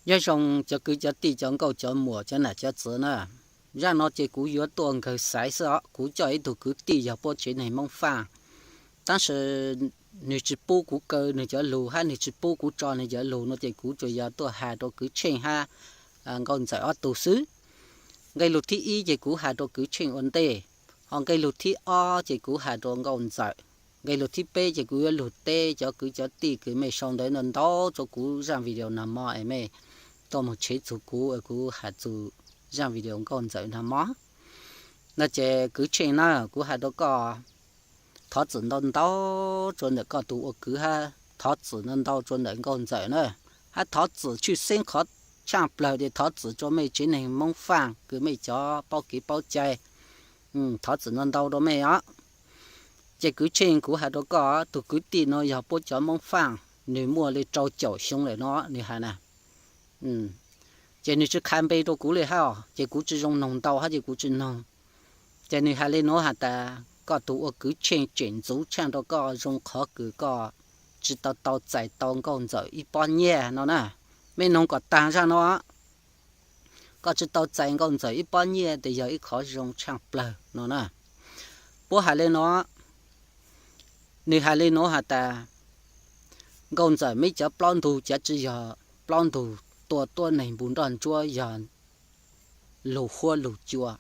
Nyob zoo cov kwv cov tij, cov nkauj cov muam, cov nam cov txwv na. Zaj no ces kuv yuav tuaj nkawg xaiv xwb os. Kuv coj ib tug kwv tij yog puab tsev neeg Hmoob Faj, tab sis nws tsis pub kuv kaw nws cov lug hab nws tsis pub kuv tso nws cov lug no ces kuv tsuas yog tuaj has rau Kwv Tsheej hab Nkauj Ntxawm ob tug xwb. Nqe lug thib ib ces kuv has rau Kwv Tsheej ua ntej, ho nqe lug thib ob ces kuv has rau Nkauj Ntxawm. Nqe lug thib peb ces kuv yuav lug teb cov kwv cov tij kws mej sau ntawv ntau ntau rua kuv zaaj video nag hmo es mej tuaj moog tshev txug kuv, kuv has txug zaaj video Nkauj Ntxawm nag hmo. No ces Kwv Tsheej na, kuv has rau koj thov txim ntau ntau rua ntawm koj tug ua kwv hab thov txim ntau ntau rua ntawm Nkauj Ntxawm na, hab thov txim tshwj xeeb qhov tshaaj plawg ces thov txim rua mej tsev neeg Hmoob Faj kws mej cov paub kev paub cai. Thov txim ntau ntau rua mej os. Ces Kwv Tsheej, kuv has rua koj, tug kwv tij no yog puab cov Hmoob Faj, nwg muaj le rau caum xyoo lawm no, nwg has na. Ces nwg tsi qha npe rua kuv le hab, ces kuv tsi zoo noog ntau hab ces kuv tsi noog. Ces nwg has le nuav has tas koj tug ua Kwv Tsheej tseem ntxuv tshaaj rua koj zoo qhov kws koj tsi tau tau txais tau Nkauj Ntxawm ib pob nyiaj no na. Mej noog kom taag zaj no, koj tsi tau txais Nkauj Ntxawm ib pob nyiaj tes yog ib qhov zoo tshaaj plawg no na. Puab has le nuav, nwg has le nuav has tas Nkauj Ntxawm meb cov plaub ntug cav tsi yog plaub ntug tua tuab neeg npug nroj ntsuab yog lug huab lug cua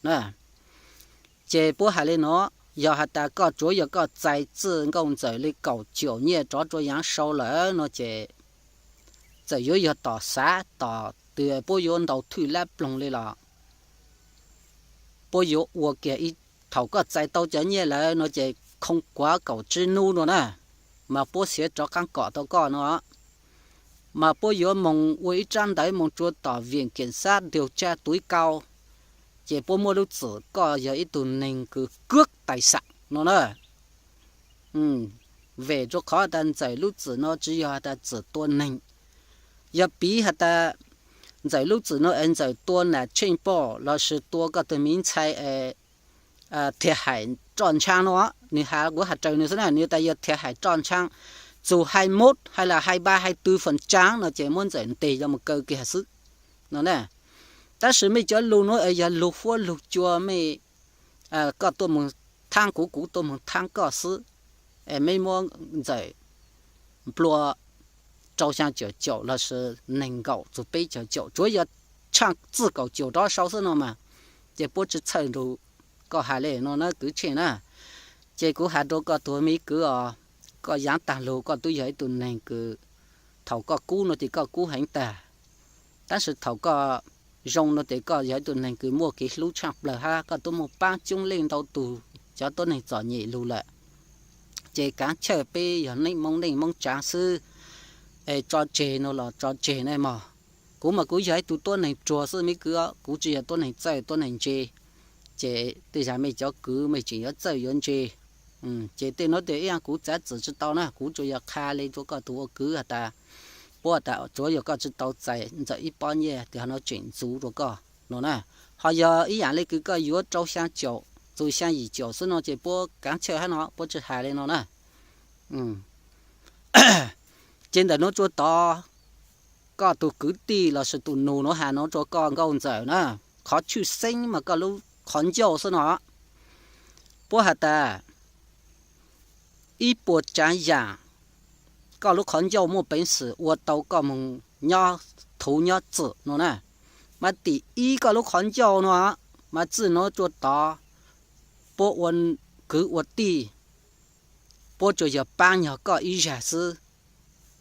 na. Ces puab has le nuav, yog has tas koj tsuav yog koj txais txij Nkauj Ntxawm le kaum caum nyiaj rov rua yaav sau lawm no ces txawm yuav yog tom xav tom twg puab yuav ntaus thwj lab ploog le los puab yuav ua kiag ib, thaum koj txais tau cov nyiaj lawm no ces khoo kuav kaum tsib nub no na, mas puab xiav rov qaab kom tau koj no, mas puab yuav moog ua ib tsab ntawv moog rua tom Viện Kiểm sát điều tra tối cao, ces puab muab lub txim koj yog ib tug neeg kws cướp tài sản no na. Vem rua qhov tas Ntxawm lub txim no tsi yog has tas txim tua neeg. Yog piv has tas Ntxawm lub txim no es Ntxawm tua nam tsheej pom lossis tua koj tug miv ntxhais es thiaj hais roj ntshaab no, nwg has, kuv has raws nwg xwb na, nwg tas yog thiaj hais roj ntshaab, txug hai mốt hay là hai ba hai tư phần trăm no ces muab Ntxawm ntes yuav moog kaw kiag xwb no na. Tab sis mej cov lug nuav es yog lug huab lug cua, mej, koj tuaj moog thaab kuv, kuv tuaj moog thaab koj xwb, es mej muab Ntxawm nplua rau xyaa caum caum lossis neeg nkaum txug peb caug caum, tsuav yog tshaaj txij kaum caum rov sau xwb no mas, ces puab tsi txhawj nrug koj has le no na Kwv Tsheej na. Ces kuv has rua koj tug me kwv os, koj yaav taag lug koj tub yog ib tug neeg kws thaum koj kub no ces koj kub heev taag, tab sis thaum koj zoo no ces koj yog ib tug neeg kws muaj kev hlub tshaaj plawg hab koj tub moog paab coob leej ntau tug cov tuab neeg txom nyem lug lawm. Ces kaav chawj peb yog neej Moob neej Moob tsaav xwb, es tso tseg no los tso tseg na mog. Kuv mas kuv yog ib tug tuab neeg ruag xwb me kwv, kuv tsi yog tuab neeg txawj tuab neeg ntse. Ces tej zag mej cov kwv mej tseem yuav txawj yuav ntse. Ces tej nuav tes ib yaam kuv txav txim tsi tau na, kuv tsuas yog qha le rua koj tug ua kwv has tas, puab tas tsuav yog koj tsi tau txais Ntxawm ib pob nyiaj tes ho no tseem ntxuv rua koj no na. Ho yog ib yaam le kws koj yuav rau xyaa caum txug xyaa yim caum xwb no ces puab kaav chawj hab no puab tsi has le no na. Ces ntawm nuav rua tod, koj tug kwv tij lossis tug nug nuav has nuav rua koj Nkauj Ntxawm na, qhov tshwj xeeb mas koj lub qhov ncauj xwb no, puab has tas ib puas tsaav yaam koj lub qhov ncauj muaj peev xwm ua tau koj moog nyob thuv nyob txwm no na. Mas tim ib koj lub qhov ncauj no, mas txij nuav rua tod, puab ua kwv ua tij, puab tsuas yog paab nyog koj ib zag xwb,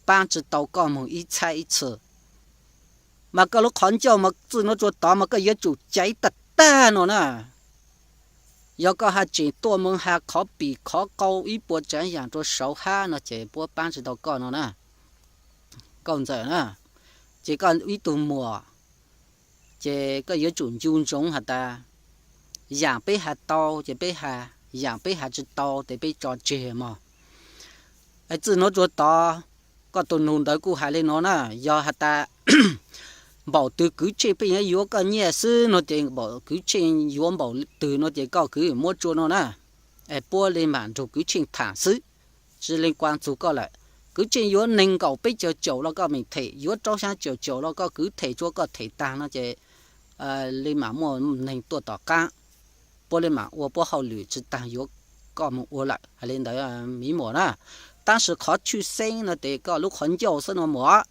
paab tsi tau koj moog ib txhab ib txhis. Mas koj lub qhov ncauj mas txij nuav rua tod mas koj yuav tsum caiv tag tag no na. Yog koj ha tseem tuaj moog ha qhov pim qhov qau ib puas tsaav yaam rua saud hab no ces puab paab tsi tau koj no na, Nkauj Ntxawm na. Ces koj ib tug muam, ces koj yuav tsum ncu ntsoov has tas, yaam peb has tau ces peb has, yaam peb has tsi tau tes peb tso tseg mog. Txij nuav rua tod, koj tug nug ntawd kuj has le nuav na, yog has tas npaum twg kwv tsheej pheej yuav yuav koj nyiaj xwb no ces npaum kwv tsheej yuav npaum twg no ces koj kwv muab tsua no na. Es puab le maam nrug kwv tsheej thaam xwb, tsi le kuas txug koj lawm. Kwv Tsheej yuav nees nkaum peb caug caum los koj meem them, yuav rau xya caum caum los koj kwv them, tsuav koj them taag no ces li mam muaj neeg tuaj tom qaab, puab li mam ua puab hauj lwm tsi taag yuav koj moog ua lawm. Hais li ntawd miv muam na, tab sis qhov tshwj xeeb no tes koj lub qhov ncauj xwb no muam.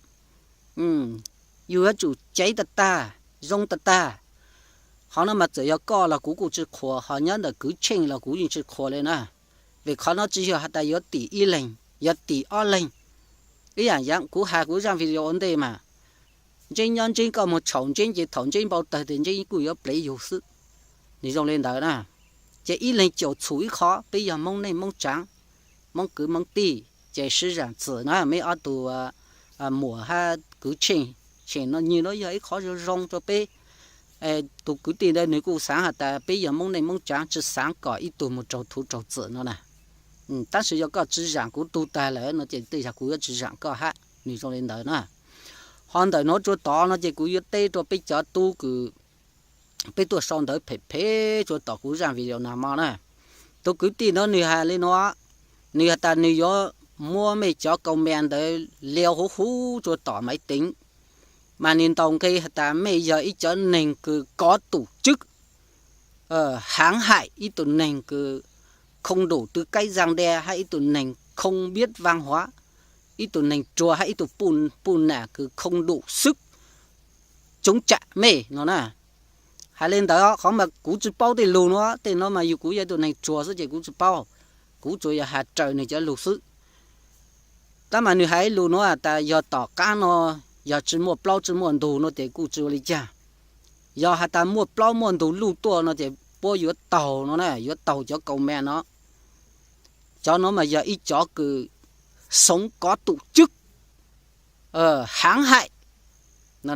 Yus yuav tsum ceev tag tag, zoo tag tag. Qhov no mas txawm yog koj los kuv kuj tsi qhuas, ho nyob ntawm Kwv Tsheej los kuv yeej tsi qhuas li na. Vim qhov no tsi yog has tas yuav tim ib leeg, yog tim ob leeg. Ib yaam kuv has kuv zaaj video ua ntej mas, Ntseeb nyob Ntseeb koj moog tshau Ntseeb ces thaum Ntseeb npau tawg tes Ntseeb kuj yuav plev yug xwb. Nwg zoo li ntawd na. Ces ib leeg caum txhum ib qho, peb yog Moob neej Moob tsaav, Moob kwv Moob tij, ces sib zaam txim na meb ob tug muam hab Kwv Tsheej. Tsheej no nwg nuav yog ib qhov zoo zoo rua peb. Tus kwv tij ntawd nwg kuj xaav has tas peb yog Moob neej Moob tsaav tsi xaav kom ib tug moog raug thuv raug txim no na. Tab sis yog koj tsi zaam kuv tug tag lawm no ces tej zag kuv yuav tsi zaam koj hab. Nwg zoo li ntawd na. Ho ntawm nuav rua tod no ces kuv yuav teb rua peb cov tub kws peb tuaj sau ntawv phem phem rua tom kuv zaaj video nag mo na. Tus kwv tij nuav nwg has li nuav, nwg has tas nwg yuav muab mej cov comment ntawd liau huv huv rua tom maiv teev, mas nwg ntaus nqe has tas mej yog ib cov neeg kws có tổ chức, hãm hại ib tug neeg kws không đủ tư cách răng đe hab ib tug neeg không biết văn hóa, ib tug neeg ruag hab ib tug puj nam kws không đủ sức chống trả mej no na. Hais li ntawd qhov mas kuv tsi paub tej lug nuav, tej nuav mas yug kuv yog ib tug neeg ruag xwb ces kuv tsi paub, kuv tsuas yog has raws nwg cov lug xwb. Tab mas nwg hais ib lug nuav tas yog tom qaab no, yog tsi muaj plaub tsi muaj ntug no ces kuj tsi ua li caag. Yog has tas muaj plaub muaj ntug luj tuaj no ces puab yuav taug no na, yuav taug cov comment no. Cov nuav mas yog ib cov kws sống có tổ chức, hãm hại no.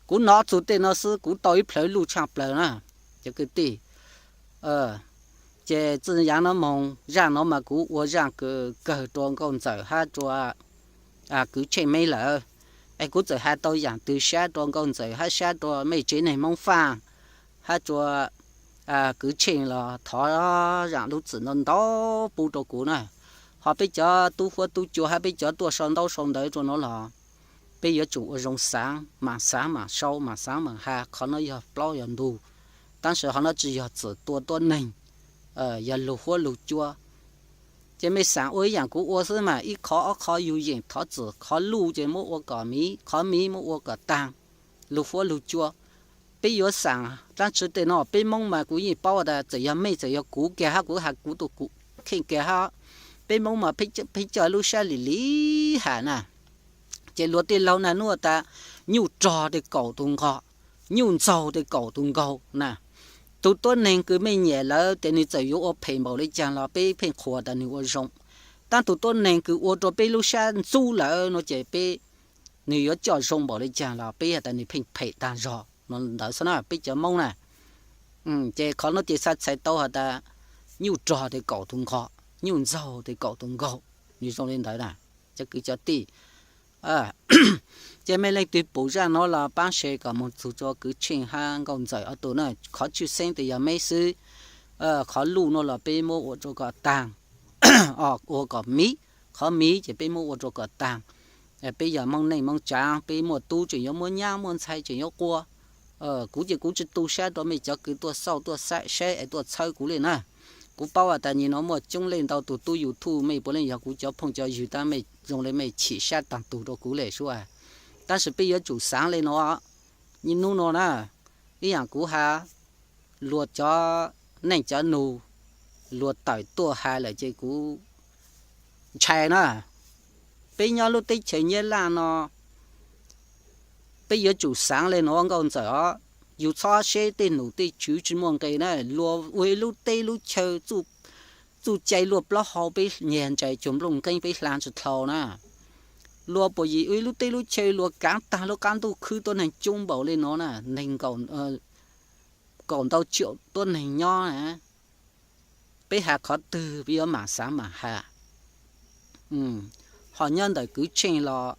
Kuv nov txug tej no xwb kuv tau ib plhaw luj tshaj plawg na cov kwv tij. Ces txij yaav nuav moog zaaj nuav mas kuv ua zaaj kawg rua Nkauj Ntxawm hab rua Kwv Tsheej meb lawm. Es kuv txawm has tau yaam twg sab rua Nkauj Ntxawm hab sab rua mej tsev neeg Hmoob Faaj hab rua Kwv Tsheej los thov zaam lub txim ntau ntau pub rua kuv na. Ho peb cov tub huab tub cua hab peb cov tuaj sau ntaub sau ntawv rua nuav los peb yuav tsum ua zoo xaav, maam xaav maam sau, maam xaav maam has, qhov nuav yog plaub yog ntug. Tab sis qhov nuav tsi yog txim tua tuab neeg, yog lug huab lug cua. Ces mej xaav ua ib yaam kuv ua xwb mas ib qho ob qho yug yeem thov txim, qhov luj ces muab ua kom miv, qhov miv muab ua kom taag, lug huab lug cua. Peb yuav xaav dlaab tsi tej no, peb Moob mas kuv yeej paub tas txawm yog mej txawm yog kuv kiag hab kuv has kuv tus kheej kiag hab, peb Moob mas peb coj lub sab lim lim has na. Ces luag tej laug nag nuj tas nyuj rog tes kaum tus nqog, nyuj ntxaug tes kaum tus nkaug na. Tus tuab neeg kws mej nyiam lawm tes nwg txawm yuav ua phem npaum li caag los peb pheej qhuas tas nwg ua zoo. Tab tus tuab neeg kws ua rua peb lub sab ntxub lawm no ces peb, nwg yuav coj zoo npaum li caag los peb has tas nwg pheej phem taag zog no ntawd xwb na peb cov Moob na. Ces qhov nuav ces xav txhais tau has tas nyuj rog tes kaum tus nqog, nyuj ntxaug tes kaum tus nkaug, nwg zoo li ntawd na cov kwv cov tij. Ces mej leej twg pum zaaj nuav los paab share kom moog txug rua Kwv Tsheej hab Nkauj Ntxawm ob tug na. Qhov tshwj xeeb tes yog meb xwb. Qhov luj nuav los peb muab ua rua kom taag, ua kom miv. Qhov miv ces peb muab ua rua kom taag. Peb yog Moob neej Moob tsaav, peb muaj tub tseem yuav muab nyab, muaj ntxhais tseem yuav quas. Kuv ces kuv tsi tu sab rua mej cov kws tuaj xauj tuaj saib es tuaj txhawb kuv li na. Kuv paub has tas nyem nuav muaj coob leej ntau tug tub YouTube, mej puav leej yog kuv cov phooj cov ywg tab mej zoo le mej chim sab taag tug rua kuv le sua. Tab sis peb yuav tsum xaav le nuav, nyem nub nuav na, ib yaam kuv has, luag cov neej cov nug, luag tawm tuaj has lawm ces kuv ntshai na. Peb nyob lub teb chaws Nyab Laj no, peb yuav tsum xaav le nuav Nkauj Ntxawm os. Yus txhob seb tej num tej tswv tsi muaj nqe na, luag ua ib lub teb lub chaw txuj cai luaj plaub hau peb nyiag ntsais cuag nplooj nqeeb peb hla tsi dlhau na. Luag puas yim ua ib lub teb lub chaw luag kaav taag lub qab ntuj khwb tuab neeg coob npaum le nuav na, neeg kaum ntau tsiaum tuab neeg nyob na. Peb has qhov twg peb yuav maam xaav maam has. Ho nyob ntawm Kwv Tsheej los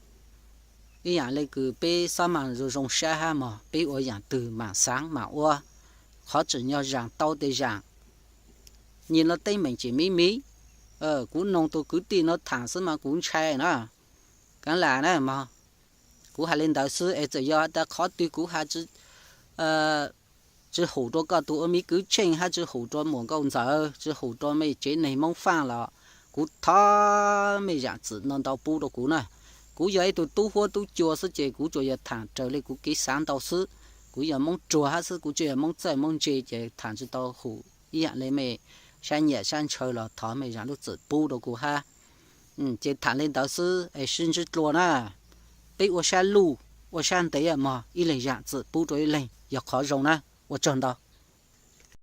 ib yaam le kws peb xob maam zoo zoo sab hab mog, peb ua yaam twg maam xaav maam ua. Qhov tseem nyog zaam tau tes zaam. Nyem nuav teeb meem tseem miv miv. Kuv noog tus kwv tij nuav thaam xwb mas kuv ntshai na. Kav lam na mog, kuv hais li ntawd xwb es txawm yog tas qhov twg kuv hais tsis hum rau koj tus ua mi kwv Tsheej hab tsis hum rau muam Nkauj Ntxawm, tsis hum rau mej tsev neeg Hmoob Faj los kuv thov mej zam txim ntau ntau pub rau kuv na. Kuv yog ib tug tub huab tub cua xwb ces kuv tsuas yog tham raws li kuv kev xav ntau xwb. Kuv yog Hmoob ruag hab xwb, kuv tsis yog Hmoob txawj Hmoob ntse ces tham tsis tau hum ib yaam le mej sab nyiam sab ntshaw los thov mej zam lub txim pub rau kuv hab. Ces tham li ntawd xwb es sib ntsib dlua na. Peb ua sab luj ua sab ntev mog, ib leeg zam txim pub rau ib leeg yog qhov zoo na. Ua tsaug ntau.